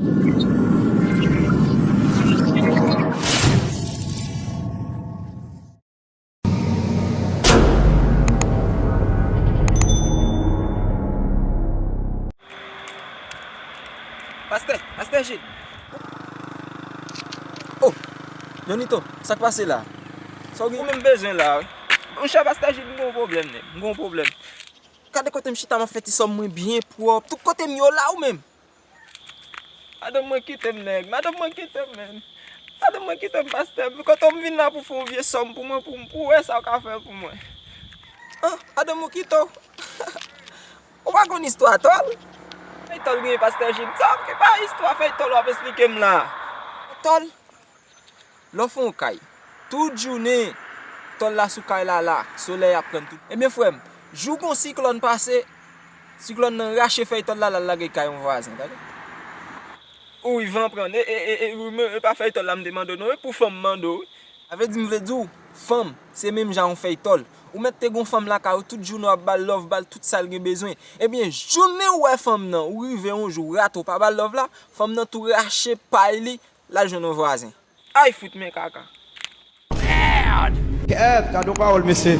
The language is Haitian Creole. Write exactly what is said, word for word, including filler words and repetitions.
Pastè, pastè Jid. Oh, Johnito, sa k pase la? Sa w gen? Ou menm bezwen la, wi. Monchè, pastè Jid, m gen yon pwoblèm, nèg. M gen yon pwoblèm. Gade kote m chita, m ap fè ti sòm mwen byen pwòp. Tout kote m yo la, ou menm. Madanm mwen kite m, nèg. Madanm mwen kite m, menn. Madanm mwen kite m, pastè. Kote w m vin la pou fè yon vye sòm pou mwen, pou, pou w wè sa w ka fè pou mwen. Ah, madanm ou kite w? Ou pa konn istwa tòl? Fèy tòl gen, pastè Jid. Sa ki pa istwa fèy tòl w ap esplike m la? Tòl? Lè w fè yon kay, tout jounen, tòl la sou kay la la, solèy ap prann tout. Ebyen, frè m, jou gon siklòn pase, siklòn nan rache fèy tòl la, l al lage kay yon vwazen, tande? Wi, van pran. E, e, e, e, wi, men, e pa fèy tòl la m te mande w, non, e pou fanm m mande w, wi. Sa vle di, m vle di w, fanm, se menm jan yon fèy tòl. Ou mèt te gon fanm lakay ou, tout jounen w ap ba l love, ba l tout sa l gen bezwen. Ebyen, jounen w wè fanm nan, ou rive yon jou, w rate w pa ba l love la, fanm nan tou rache pay li, l al jwenn yon vwazen. Ay, fout men kaka. Kèt, gade yon pawòl, mesye.